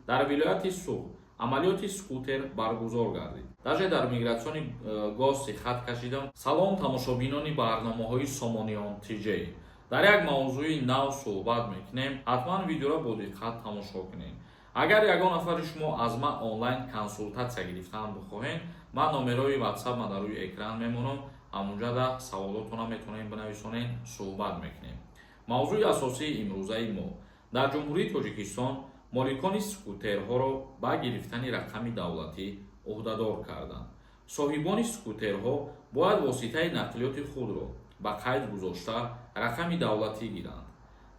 Дар вилояти Суғд амалиёти скутер баргузор гардид. Даже дар миграционный гости хат кашидам. Салом, тамошобинони барномаҳои Сомониён ТЖ. Дар як мавзӯи нав суҳбат мекунем. Ҳатман видеоро бо диққат тамошо кунед. Агар ягон нафари шумо аз ман онлайн консултатсия гирифтан бихоҳед, ман номерои ватсап ма дар рӯи экран мемонам. Ҳамунҷада саволотона метавонем бинависонед, суҳбат мекунем. Мавзӯи асосии имрӯзаи мо: дар Ҷумҳурии Тоҷикистон моликони скутерҳоро ба гирифтани рақами давлатӣ ӯҳдадор карданд. Соҳибони скутерҳо бояд воситаи нақлиёти худро ба қайд гузошта, рақами давлатӣ гиранд.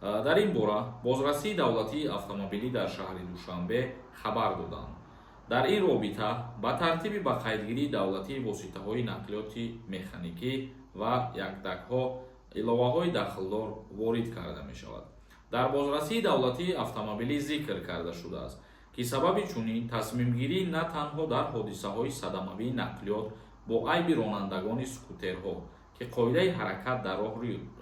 Дар ин бора бозрасии давлатии автомобилӣ дар шаҳри Душанбе хабар доданд. Дар ин робита ба тартиби ба қайдгирии давлатии воситаҳои нақлиёти механикӣ ва якдакҳо иловаҳои дахлдор ворид карда мешавад. Дар бозрасии давлатии автомобилӣ зикр карда шудааст, ки сабаби чунин тасмимгирӣ на танҳо дар ҳодисаҳои садамавии нақлиёт бо айби ронандагони скутерҳо, ки қоидаи ҳаракат дар роҳ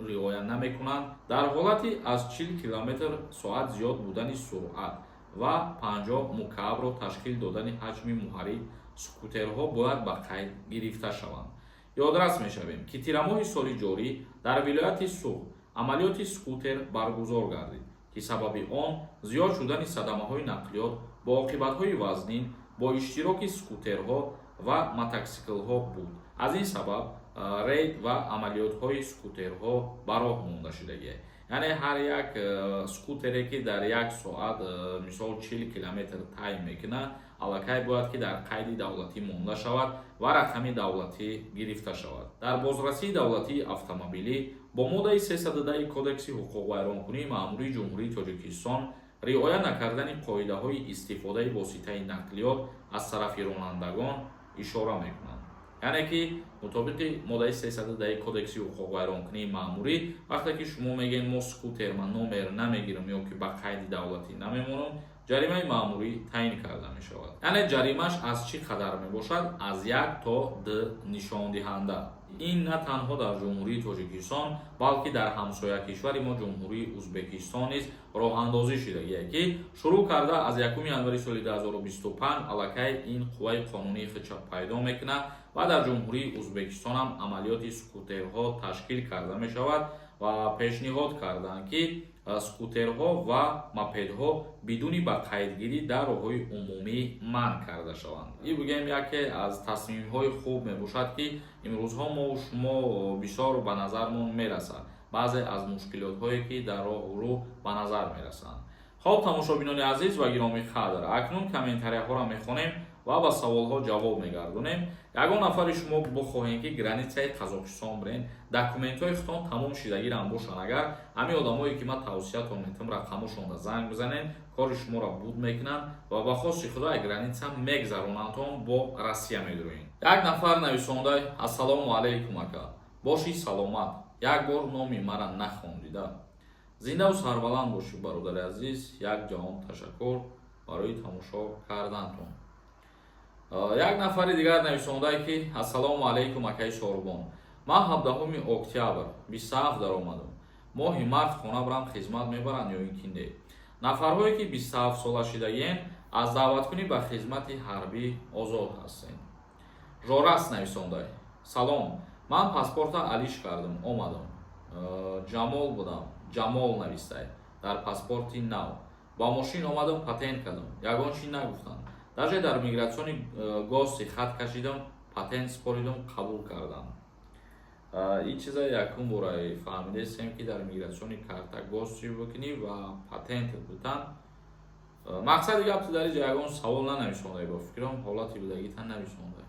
риоя намекунанд, дар ҳолати аз 40 километр соат зиёд будани суръат ва 50 мукаабро ташкил додани ҳаҷми муҳаррик скутерҳо бояд ба қайд гирифта шаванд. Ёдрас мешавем, ки тирамоҳи соли ҷорӣ дар вилояти Суғд амалиёти скутер баргузор гардид, ки сабаби он зиёд шудани садамаҳои нақлиёт бо оқибатҳои вазнин бо иштироки скутерҳо ва мотосиклҳо буд. Аз ин сабаб рейд ва амалиётҳои скутерҳо ба роҳ монда шудагиа. Яъне ҳар як скутере, ки дар як соат, мисол, 40 километр тай мекунад, аллакай бояд ки дар қайди давлатӣ монда шавад ва рақами давлатӣ гирифта шавад. Дар бозрасии давлатии автомобилӣ бо моддаи 310 Кодекси ҳуқуқвайронкунии маъмурии Ҷумҳурии Тоҷикистон риоя накардани қоидаҳои истифодаи воситаи нақлиёт аз тарафи ронандагон ишора мекунанд. Яъне ки мутобиқи моддаи 310 Кодекси ҳуқуқвайронкунии маъмурӣ, вақте ки шумо мегӯед, мо скутер, ман номер намегирам ё ки ба қайди давлатӣ намемонам, ҷаримаи маъмурӣ таъин карда мешавад. Яъне ҷаримаш аз чӣ қадар мебошад? Аз як то д нишондиҳанда. Ин на танҳо дар Ҷумҳурии Тоҷикистон, балки дар ҳамсоя кишвари мо, Ҷумҳурии Узбекистон низ роҳандозӣ шудагие, ки шурӯъ карда аз 1 январи соли 2025 аллакай ин қувваи қонунии худша пайдо мекунад ва дар Ҷумҳурии Узбекистон ҳам амалиёти скутерҳо ташкил карда мешавад ва пешниҳод карданд, ки скутерҳо ва мопедҳо бидуни ба қайдгирӣ дар роҳҳои умумӣ манъ карда шаванд. Ин бигӯем, яке аз тасмимҳои хуб мебошад, ки имрӯзҳо мо шумо бисёр ба назармон мерасад баъзе аз мушкилотҳое, ки дар роҳу рӯ ба назар мерасанд. Хоб, тамошобинони азиз ва гиромӣ қадр, акнун комментарияҳоро мехонем ва ба саволҳо ҷавоб мегардонем. Ягон нафари шумо бихоҳем, ки границаи Қазоқистон бирен, документҳои худтон тамом шидагирам бошанд, агар ҳамин одамое, ки ман тавсиятон метавам, рақамошонда занг бизанед, кори шуморо буд мекунанд ва ба хости Худо ай граница мегзаронандтон, бо Россия медуроед. Як нафар нависонда: «Ассалому алайкум, ака, боши саломат, як бор номи мара нахондида». Зиндаву сарбаланд бошӣ, бародари азиз, як ҷаҳон ташаккур барои тамошо кардантон. Як нафари дигар нависондае, ки «Ассалому алайкум, акаи Сорбон, ман 17 октябр 27 даромадам, моҳи март хона барам, хизмат мебаранд ё ин ки не?» Нафарҳое, ки 27 сола шидагиен, аз даъваткунӣ ба хизмати ҳарбӣ озод ҳастед. Жорас нависондай: «Салом, ман паспорта алиш кардам, омадам, Ҷамол будам, Ҷамол навистай дар паспорти нав, ба мошин омадам, патент кардам, ягон чӣ нагуфтанд, даже дар миграционный гости хат кашидам, патент споридам, қабул кардам». Ин чиза якум бора фаҳмидастем, ки дар миграционный карта гости бикунӣ ва патентат бутан. Мақсади гапти дар инҷа ягон савол нанависондай, бо фикрам ҳолати будагита нависондай.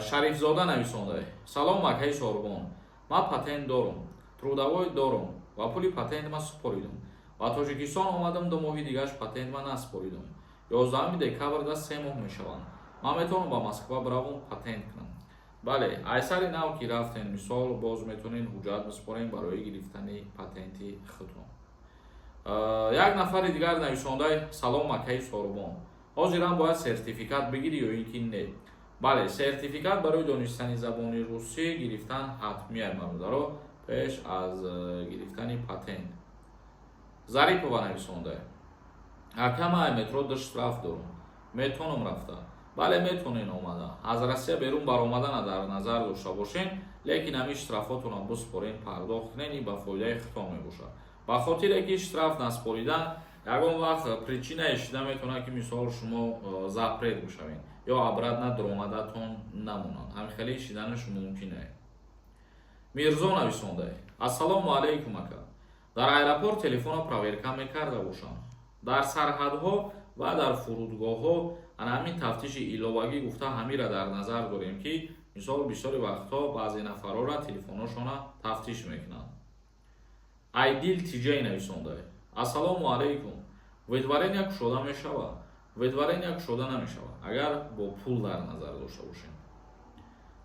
Шарифзода нависондай: «Салом, акаи Сорбон, ман патент дорум, трудовой дорум ва пули патент ма супоридум, ба Тоҷикистон омадам, 2 моҳи дигараш патент ма насупоридум, 11 декабрда 3 моҳ мешаванд, ман метавонам ба Москва биравам, патент кунам?» Бале, айсари нав ки рафтен, мисол, боз метавонед ҳуҷҷат бисупорем барои гирифтани патенти худтон. Як нафари дигар нависондай: «Салом, акаи Сорбон, ҳозирам бояд сертификат бигирӣ ё ин ки не?» Бале, сертификат барои донистани забони русӣ гирифтан ҳатмия, бародаро, пеш аз гирифтани патент. Зарипова нависонда: Ака, ман метро ду штраф дорам, метавонам рафта? Бале, метавонен омада. Аз Россия берун баромадана дар назар дошта бошен, лекин ҳамин штрафотонро биспорен, пардохт кунен, ин ба фоидаи худтон мебошад, ба хотире ки штраф наспоридан ягон вақт причинаe шида метавонад, ки мисол шумо запрет бишавед ё обратно даромадатон намонад. Ҳамин хеле шиданаш мумкин е. Мирзо нависонда: «Ассалому алайкум, ака. Дар аэропорт телефонро проверка мекарда бошанд? Дар сарҳадҳо ва дар фурудгоҳҳо ана ҳамин тафтиши иловагӣ гуфта, ҳамира дар назар дорем, ки мисол бисёри вақтҳо баъзе нафарора телефонҳошона тафтиш мекунанд». Айдил Тиҷай нависонда: «Ассалому алайкум, выдворение кушода мешавад?» Выдворение кушода намешавад, агар бо пул дар назар дошта бошем.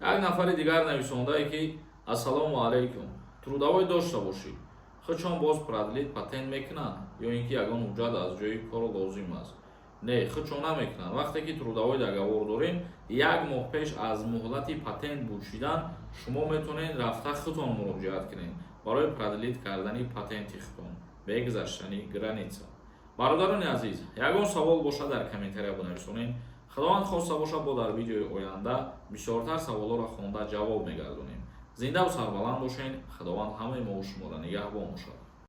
Як нафари дигар нависондае, ки «Ассалому алайкум, трудовой дошта бошӣ, худшон боз продлить патент мекунанд ё ин ки ягон ҳуҷҷат аз ҷои кор лозим аст?» Не, худшон намекунанд. Вақте ки трудовой договор дорем, як моҳ пеш аз муҳлати патент буд шидан шумо метавонед рафта худтон муроҷиат кунед барои продлить кардани патенти худтон бе гузаштани граница. Бародарони азиз, ягон савол бошад, дар комментария бинависонед. Худованд хоста бошад, бо дар видеои оянда бисёртар саволҳоро хонда ҷавоб мегардонем. Зиндаву сарбаланд бошед. Худованд ҳамаи мову шуморо нигаҳбон бошад.